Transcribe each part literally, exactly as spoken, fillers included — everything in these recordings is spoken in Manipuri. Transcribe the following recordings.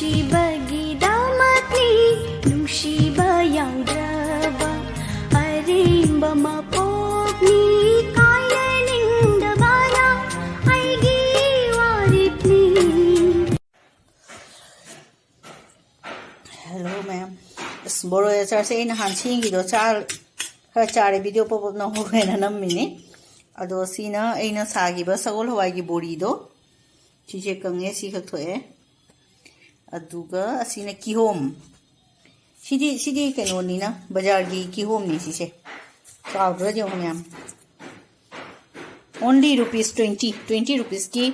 ꯅꯨꯡꯁꯤꯕꯒꯤꯗꯃꯛꯅꯤ, ꯅꯨꯡꯁꯤꯕ ꯌꯥꯎꯗ꯭ꯔꯕ ꯑꯔꯦꯝꯕ ꯃꯄꯣꯛꯅꯤ, ꯀꯥꯏꯅꯅꯤꯡꯗꯕꯅ ꯑꯩꯒꯤ ꯋꯥꯔꯦꯞꯅꯤ꯫ ꯍꯦꯜꯂꯣ ꯃꯌꯥꯝ, ꯑꯁ, ꯕꯣꯔꯣꯏ ꯑꯆꯥꯔꯁꯦ ꯑꯩ ꯅꯍꯥꯟ ꯁꯦꯝꯈꯤꯗꯣ ꯆꯥ-, ꯈꯔ ꯆꯥꯔꯦ, ꯚꯤꯗꯤꯑꯣ ꯄꯣꯞ ꯄꯣꯞ ꯅꯝꯍꯧꯒꯦꯅ ꯅꯝꯃꯤꯅꯤ꯫ ꯑꯗꯣ ꯁꯤꯅ ꯑꯩꯅ ꯁꯥꯈꯤꯕ ꯁꯒꯣꯜ ꯍꯋꯥꯏꯒꯤ ꯕꯣꯔꯤꯗꯣ, ꯁꯤꯁꯦ ꯀꯪꯉꯦ, ꯁꯤꯈꯛ ꯊꯣꯛꯑꯦ꯫ ꯑꯗꯨꯒ ꯑꯁꯤꯅ ꯀꯤꯍꯣꯝ꯫ ꯁꯤꯗꯤ, ꯁꯤꯗꯤ ꯀꯩꯅꯣꯅꯤꯅ, ꯕꯖꯥꯔꯒꯤ ꯀꯤꯍꯣꯝꯅꯤ ꯁꯤꯁꯦ꯫ ꯆꯥꯎꯗ꯭ꯔꯣ ꯌꯦꯡꯉꯣ ꯃꯌꯥꯝ꯫ Only rupees twenty, twenty rupeesꯀꯤ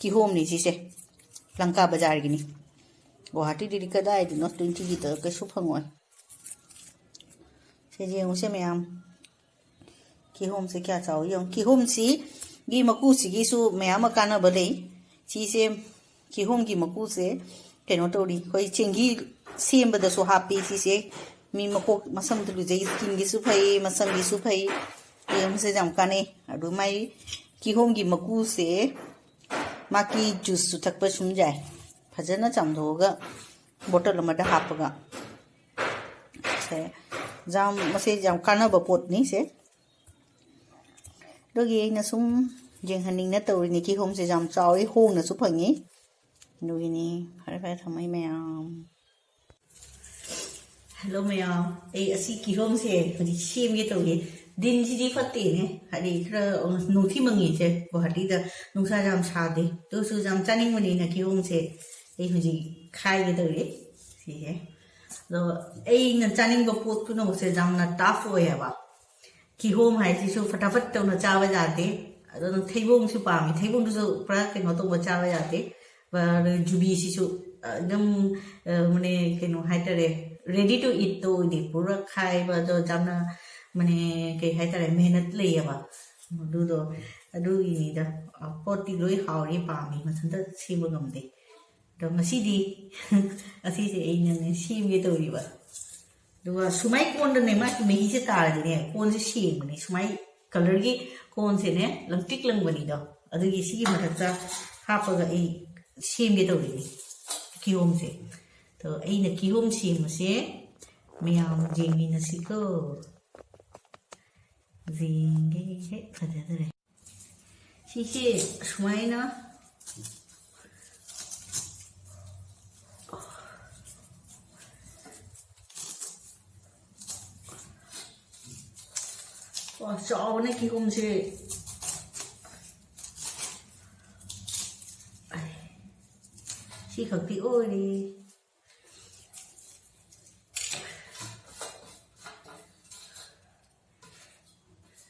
ꯀꯤꯍꯣꯝꯅꯤ ꯁꯤꯁꯦ꯫ ꯂꯪꯀꯥ ꯕꯖꯥꯔꯒꯤꯅꯤ꯫ ꯒꯨꯋꯥꯍꯥꯇꯤꯗꯗꯤ ꯀꯗꯥꯏꯗꯅꯣ twentyꯒꯤꯗ ꯀꯩꯁꯨ ꯐꯪꯉꯣꯏ꯫ ꯁꯤ ꯌꯦꯡꯉꯨꯁꯦ ꯃꯌꯥꯝ꯫ ꯀꯤꯍꯣꯝꯁꯦ ꯀꯌꯥ ꯆꯥꯎꯏ ꯌꯦꯡꯉꯨ꯫ ꯀꯤꯍꯣꯝꯁꯤꯒꯤ ꯃꯀꯨꯁꯤꯒꯤꯁꯨ ꯃꯌꯥꯝ ꯑꯃ ꯀꯥꯟꯅꯕ ꯂꯩ꯫ ꯁꯤꯁꯦ ꯀꯤꯍꯣꯝꯒꯤ ꯃꯀꯨꯁꯦ ꯀꯩꯅꯣ ꯇꯧꯔꯤ, ꯑꯩꯈꯣꯏ ꯆꯦꯡꯒꯤ ꯁꯦꯝꯕꯗꯁꯨ ꯍꯥꯞꯄꯤ꯫ ꯁꯤꯁꯦ ꯃꯤ ꯃꯀꯣꯛ ꯃꯁꯝꯗ ꯂꯨꯖꯩ, skinꯒꯤꯁꯨ ꯐꯩ, ꯃꯁꯝꯒꯤꯁꯨ ꯐꯩ꯫ ꯀꯤꯍꯣꯝꯁꯦ ꯌꯥꯝ ꯀꯥꯟꯅꯩ꯫ ꯑꯗꯨ ꯃꯥꯏ ꯀꯤꯍꯣꯝꯒꯤ ꯃꯀꯨꯁꯦ ꯃꯥꯒꯤ juiceꯁꯨ ꯊꯛꯄ ꯁꯨꯝ ꯌꯥꯏ꯫ ꯐꯖꯅ ꯆꯥꯝꯊꯣꯛꯑꯒ bottle ꯑꯃꯗ ꯍꯥꯞꯄꯒ꯫ ꯁꯦ, ꯌꯥꯝ, ꯃꯁꯤ ꯌꯥꯝ ꯀꯥꯟꯅꯕ ꯄꯣꯠꯅꯤ ꯁꯦ꯫ ꯑꯗꯨꯒꯤ ꯑꯩꯅ ꯁꯨꯝ ꯌꯦꯡꯍꯟꯅꯤꯡꯅ ꯇꯧꯔꯤꯅꯤ꯫ ꯀꯤꯍꯣꯝꯁꯦ ꯌꯥꯝ ꯆꯥꯎꯋꯤ, ꯍꯣꯡꯅꯁꯨ ꯐꯪꯉꯤ꯫ ꯑꯗꯨꯒꯤꯅꯤ꯫ ꯐꯔꯦ, ꯐꯔꯦ, ꯊꯝꯃꯦ ꯃꯌꯥꯝ꯫ ꯍꯦꯜꯂꯣ ꯃꯌꯥꯝ, ꯑꯩ ꯑꯁꯤ ꯀꯤꯍꯣꯝꯁꯦ ꯍꯧꯖꯤꯛ ꯁꯦꯝꯒꯦ ꯇꯧꯔꯤ꯫ ꯗꯤꯟꯁꯤꯗꯤ ꯐꯠꯇꯦꯅꯦ, ꯍꯥꯏꯗꯤ ꯈꯔ ꯅꯨꯡꯊꯤ ꯃꯪꯉꯤꯁꯦ, ꯒꯨꯋꯥꯍꯥꯇꯤꯗ ꯅꯨꯡꯁꯥ ꯌꯥꯝ ꯁꯥꯗꯦ꯫ ꯑꯗꯨꯁꯨ ꯌꯥꯝ ꯆꯥꯅꯤꯡꯕꯅꯤꯅ ꯀꯤꯍꯣꯝꯁꯦ ꯑꯩ ꯍꯧꯖꯤꯛ ꯈꯥꯏꯒꯦ ꯇꯧꯔꯤ꯫ ꯁꯤꯁꯦ꯫ ꯑꯗꯣ ꯑꯩꯅ ꯆꯥꯅꯤꯡꯕ ꯄꯣꯠ ꯄꯨꯝꯅꯃꯛꯁꯦ ꯌꯥꯝꯅ tough ꯑꯣꯏꯌꯦꯕ꯫ ꯀꯤꯍꯣꯝ ꯍꯥꯏꯁꯤꯁꯨ ꯐꯇꯥꯐꯠ ꯇꯧꯅ ꯆꯥꯕ ꯌꯥꯗꯦ꯫ ꯑꯗꯨꯅ ꯊꯩꯕꯣꯡꯁꯨ ꯄꯥꯝꯃꯤ꯫ ꯊꯩꯕꯣꯡꯗꯨꯁꯨ ꯄꯨꯔꯥ ꯀꯩꯅꯣ ꯇꯧꯕ ꯆꯥꯕ ꯌꯥꯗꯦ꯫ ꯕ-, ꯖꯨꯕꯤꯁꯤꯁꯨ, ꯑ, ꯑꯗꯨꯝ, ꯑ, ꯃꯅꯦ, ꯀꯩꯅꯣ ꯍꯥꯏꯇꯥꯔꯦ, ready to eatꯇꯣ ꯑꯣꯏꯗꯦ꯫ ꯄꯨꯔꯥ ꯈꯥꯏꯕꯗꯣ ꯌꯥꯝꯅ, ꯃꯅꯦ, ꯀꯩ ꯍꯥꯏꯇꯥꯔꯦ, ꯃꯦꯍꯅꯠ ꯂꯩꯌꯦꯕ꯫ ꯑꯗꯨꯗꯣ, ꯑꯗꯨꯒꯤꯅꯤꯗ꯫ ꯑ, ꯄꯣꯠꯇꯤ ꯂꯣꯏ ꯍꯥꯎꯔꯤ, ꯄꯥꯝꯃꯤ, ꯃꯊꯟꯇ ꯁꯦꯝꯕ ꯉꯝꯗꯦ꯫ ꯑꯗꯣ ꯉꯁꯤꯗꯤ ꯑꯁꯤꯁꯦ ꯑꯩꯅꯅꯦ ꯁꯦꯝꯒꯦ ꯇꯧꯔꯤꯕ꯫ ꯑꯗꯨꯒ ꯁꯨꯃꯥꯏ ꯀꯣꯟꯗꯅꯦ ꯃꯥꯒꯤ ꯃꯍꯤꯁꯦ ꯇꯥꯔꯗꯤꯅꯦ, ꯀꯣꯟꯁꯦ ꯁꯦꯡꯕꯅꯦ꯫ ꯁꯨꯃꯥꯏ colourꯒꯤ ꯀꯣꯟꯁꯦꯅꯦ, ꯂꯪꯇ꯭ꯔꯤꯛ ꯂꯪꯕꯅꯤꯗꯣ꯫ ꯑꯗꯨꯒꯤ ꯁꯤꯒꯤ ꯃꯊꯛꯇ ꯍꯥꯞꯄꯒ ꯑꯩ ꯁꯦꯝꯒꯦ ꯇꯧꯔꯤꯅꯤ꯫ ꯀꯤꯍꯣꯝꯁꯦ꯫ ꯑꯗꯣ ꯑꯩꯅ ꯀꯤꯍꯣꯝ ꯁꯦꯝꯕꯁꯦ ꯃꯌꯥꯝ ꯌꯦꯡꯃꯤꯟꯅꯁꯤꯀꯣ꯫ ꯌꯦꯡꯒꯦ, ꯍꯦꯛ ꯐꯖꯗ꯭ꯔꯦ꯫ ꯁꯤꯁꯦ ꯁꯨꯃꯥꯏꯅ ꯋꯥ, ꯆꯥꯎꯕꯅꯦ ꯀꯤꯍꯣꯝꯁꯦ꯫ ꯑꯩ, ꯁꯤ ꯈꯛꯇꯤ ꯑꯣꯏꯔꯦ꯫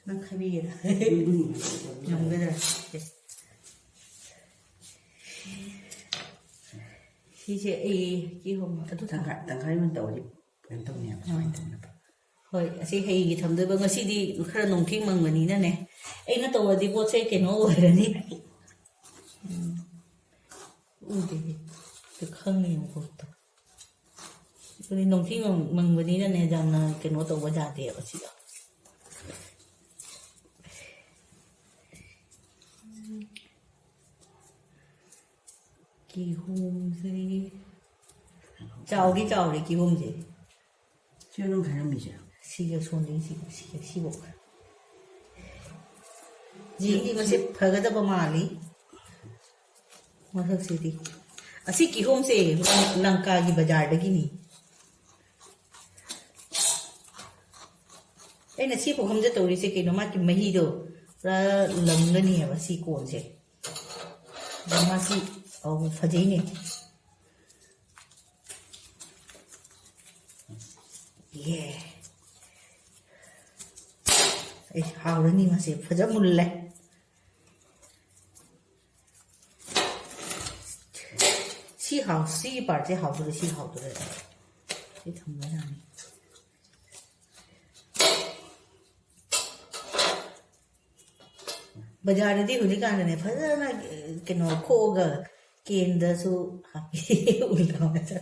ꯅꯪ ꯈꯥꯏꯕꯤꯒꯦꯔꯥ? ꯉꯝꯒꯗ꯭ꯔꯥ? ꯁꯤꯁꯦ ꯑꯩ ꯀꯤꯍꯣꯝ ꯑꯗꯨ ꯇꯪꯈꯥꯏ, ꯇꯪꯈꯥꯏ ꯑꯣꯏꯅ ꯇꯧꯔꯗꯤ ꯀꯩꯅꯣ ꯇꯧꯅꯦꯕ, ꯁꯨꯃꯥꯏꯅ ꯇꯧꯅꯕ꯫ ꯍꯣꯏ, ꯑꯁꯤ ꯍꯌꯦꯡꯒꯤ ꯊꯝꯗꯣꯏꯕ꯫ ꯉꯁꯤꯗꯤ ꯈꯔ ꯅꯣꯡꯊꯤ ꯃꯪꯕꯅꯤꯅꯅꯦ, ꯑꯩꯅ ꯇꯧꯔꯗꯤ ꯄꯣꯠꯁꯦ ꯀꯩꯅꯣ ꯑꯣꯏꯔꯅꯤ꯫ ꯎꯝ꯫ ꯎꯗꯦ꯫ ꯑꯗꯨ ꯈꯪꯉꯦꯕꯀꯣ꯫ ꯑꯗꯨꯅꯤ, ꯅꯣꯡꯊꯤ ꯃꯪ-, ꯃꯪꯕꯅꯤꯅꯅꯦ, ꯌꯥꯝꯅ ꯀꯩꯅꯣ ꯇꯧꯕ ꯌꯥꯗꯦꯕ ꯁꯤꯗ꯫ ꯀꯤꯍꯣꯝꯁꯦ ꯆꯥꯎꯗꯤ ꯆꯥꯎꯔꯦ ꯀꯤꯍꯣꯝꯁꯦ꯫ ꯁꯤ ꯅꯪ ꯈꯥꯏꯔꯝꯃꯤꯁꯦ? ꯁꯤꯒ ꯁꯣꯟꯗꯩ ꯁꯤꯒ, ꯁꯤꯒ, ꯁꯤꯐꯧ꯫ ꯌꯦꯡꯗꯤ ꯃꯁꯤ ꯐꯒꯗꯕ ꯃꯥꯜꯂꯤ꯫ ꯃꯁꯛꯁꯤꯗꯤ꯫ ꯑꯁꯤ ꯀꯤꯍꯣꯝꯁꯦ ꯂꯪꯀꯥꯒꯤ ꯕꯖꯥꯔꯗꯒꯤꯅꯤ꯫ ꯑꯩꯅ ꯁꯤ ꯄꯨꯈꯝꯗ ꯇꯧꯔꯤꯁꯦ ꯀꯩꯅꯣ, ꯃꯥꯒꯤ ꯃꯍꯤꯗꯣ ꯄꯨꯔꯥ ꯂꯪꯒꯅꯤꯕ ꯁꯤ ꯀꯣꯟꯁꯦ꯫ ꯑꯗꯣ ꯃꯥꯁꯤ, ꯑꯧ, ꯐꯖꯩꯅꯦ꯫ ꯌꯦ꯫ ꯑꯩ ꯍꯥꯎꯔꯅꯤ ꯃꯥꯁꯦ, ꯐꯖ ꯃꯨꯜꯂꯦ꯫ ꯁꯤ ꯍꯥꯎ-, ꯁꯤꯒꯤ ꯄꯥꯔꯠꯁꯦ ꯍꯥꯎꯗꯣꯔꯦ, ꯁꯤ ꯍꯥꯎꯗꯣꯔꯦ꯫ ꯁꯤ ꯊꯝꯕ ꯌꯥꯅꯤ꯫ ꯕꯖꯥꯔꯗꯗꯤ ꯍꯧꯖꯤꯛꯀꯥꯟꯗꯅꯦ ꯐꯖꯅ, ꯑꯦ, ꯀꯩꯅꯣ ꯈꯣꯛꯑꯒ ꯀꯦꯟꯗꯁꯨ ꯍꯥꯞꯄꯤ꯫ ꯎꯜꯇꯥ ꯃꯆꯥ꯫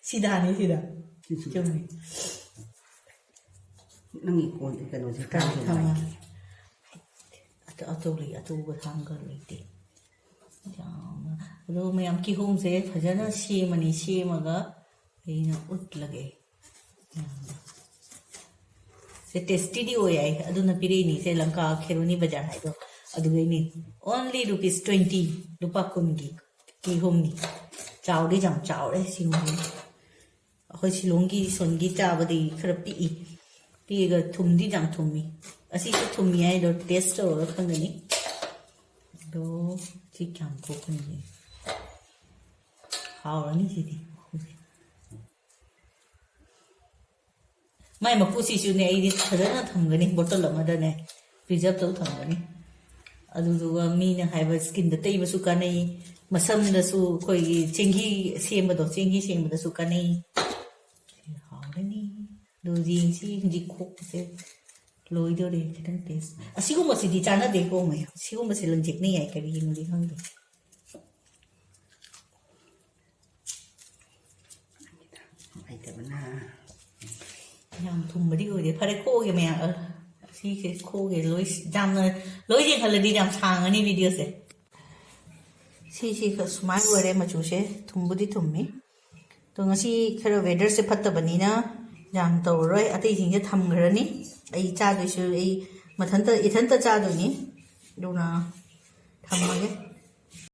ꯁꯤꯗꯥꯅꯤ ꯁꯤꯗ꯫ ꯁꯤꯁꯨ꯫ ꯆꯨꯝꯃꯤ꯫ ꯅꯪꯒꯤ ꯀꯣꯟ ꯀꯩꯅꯣꯁꯦ ꯊꯝꯃꯣ, ꯀꯥꯏꯗ ꯊꯝꯃꯣ꯫ ꯂꯩꯒꯦ? ꯑꯇ-, ꯑꯇꯧ ꯂꯩ, ꯑꯇꯧꯕ ꯊꯥꯡꯒ ꯂꯩꯇꯦ꯫ ꯌꯥꯝꯅ ꯑꯗꯣ ꯃꯌꯥꯝ, ꯀꯤꯍꯣꯝꯁꯦ ꯐꯖꯅ ꯁꯦꯝꯃꯅꯤ, ꯁꯦꯝꯃꯒ ꯑꯩꯅ ꯎꯠꯂꯒꯦ꯫ ꯁꯦ ꯇꯦꯁꯇꯤꯗꯤ ꯑꯣꯏ ꯍꯥꯏ, ꯑꯗꯨꯅ ꯄꯤꯔꯛꯏꯅꯤ꯫ ꯁꯦ ꯂꯪꯀꯥ ꯈꯦꯔꯣꯅꯤ ꯕꯖꯥꯔ ꯍꯥꯏꯗꯣ ꯑꯗꯨꯗꯩꯅꯤ꯫ Only rupees twenty, ꯂꯨꯄꯥ ꯀꯨꯟꯒꯤ ꯀꯤꯍꯣꯝꯅꯤ꯫ ꯆꯥꯎꯗꯤ ꯌꯥꯝ ꯆꯥꯎꯔꯦ ꯁꯤꯒꯨꯝꯕ꯫ ꯑꯩꯈꯣꯏ ꯁꯤꯂꯣꯡꯒꯤ ꯁꯣꯟꯒꯤ ꯆꯥꯕꯗꯤ ꯈꯔ ꯄꯤꯛꯏ꯫ ꯄꯤꯛꯑꯒ ꯊꯨꯝꯗꯤ ꯌꯥꯝ ꯊꯨꯝꯃꯤ꯫ ꯑꯁꯤꯁꯨ ꯊꯨꯝꯃꯤ ꯍꯥꯏꯗꯣ ꯇꯦꯁ ꯇꯧꯔꯒ ꯈꯪꯒꯅꯤ꯫ ꯑꯗꯣ ꯁꯤ ꯀꯌꯥꯝ ꯈꯣꯛꯀꯅꯤ? ꯍꯥꯎꯔꯅꯤ ꯁꯤꯗꯤ꯫ ꯃꯥꯏ ꯃꯀꯨꯁꯤꯁꯨꯅꯦ ꯑꯩꯗꯤ ꯐꯖꯅ ꯊꯝꯒꯅꯤ, ꯕꯣꯇꯜ ꯑꯃꯗꯅꯦ ꯄ꯭ꯔꯤꯖꯔꯞ ꯇꯧ ꯊꯝꯒꯅꯤ꯫ ꯑꯗꯨꯗꯨꯒ ꯃꯤꯅ ꯍꯥꯏꯕ ꯁ꯭ꯀꯤꯟꯗ ꯇꯩꯕꯁꯨ ꯀꯥꯟꯅꯩ, ꯃꯁꯝꯗꯁꯨ ꯑꯩꯈꯣꯏꯒꯤ ꯆꯦꯡꯍꯤ ꯁꯦꯝꯕꯗꯣ, ꯆꯦꯡꯍꯤ ꯁꯦꯝꯕꯗꯁꯨ ꯀꯥꯟꯅꯩ꯫ ꯁꯤ ꯍꯥꯎꯔꯅꯤ꯫ ꯑꯗꯨ ꯌꯦꯡꯁꯤ ꯍꯧꯖꯤꯛ ꯈꯣꯛꯄꯁꯦ ꯂꯣꯏꯗꯣꯔꯦ꯫ ꯈꯤꯇꯪ ꯇꯦꯁ, ꯑꯁꯤꯒꯨꯝꯕꯁꯤꯗꯤ ꯆꯥꯟꯅꯗꯦꯀꯣ ꯃꯌꯥꯝ, ꯁꯤꯒꯨꯝꯕꯁꯦ ꯂꯪꯖꯦꯛꯅ ꯌꯥꯏ, ꯀꯔꯤꯒꯤꯅꯣꯗꯤ ꯈꯪꯗꯦ꯫ ꯅꯨꯡꯉꯥꯏꯇꯕꯅ꯫ ꯌꯥꯝ ꯊꯨꯝꯕꯗꯤ ꯑꯣꯏꯗꯦ꯫ ꯐꯔꯦ, ꯈꯣꯛꯑꯒꯦ ꯃꯌꯥꯝ꯫ ꯑ, ꯁꯤꯁꯦ ꯈꯣꯛꯑꯒꯦ꯫ ꯂꯣꯏ, ꯌꯥꯝꯅ ꯂꯣꯏ ꯌꯦꯡꯍꯜꯂꯗꯤ ꯌꯥꯝ ꯁꯥꯡꯉꯅꯤ ꯚꯤꯗꯤꯑꯣꯁꯦ꯫ ꯁꯤꯁꯤ ꯈ-, ꯁꯨꯃꯥꯏꯅ ꯑꯣꯏꯔꯦ ꯃꯆꯨꯁꯦ꯫ ꯊꯨꯝꯕꯨꯗꯤ ꯊꯨꯝꯃꯤ꯫ ꯑꯗꯣ ꯉꯁꯤ ꯈꯔ ꯋꯦꯗꯔꯁꯦ ꯐꯠꯇꯕꯅꯤꯅ ꯌꯥꯝ ꯇꯧꯔꯔꯣꯏ꯫ ꯑꯇꯩꯁꯤꯡꯁꯦ ꯊꯝꯈ꯭ꯔꯅꯤ꯫ ꯑꯩ ꯆꯥꯗꯣꯏꯁꯨ ꯑꯩ ꯃꯊꯟꯇ, ꯏꯊꯟꯇ ꯆꯥꯗꯣꯏꯅꯤ꯫ ꯑꯗꯨꯅ ꯊꯝꯃꯒꯦ꯫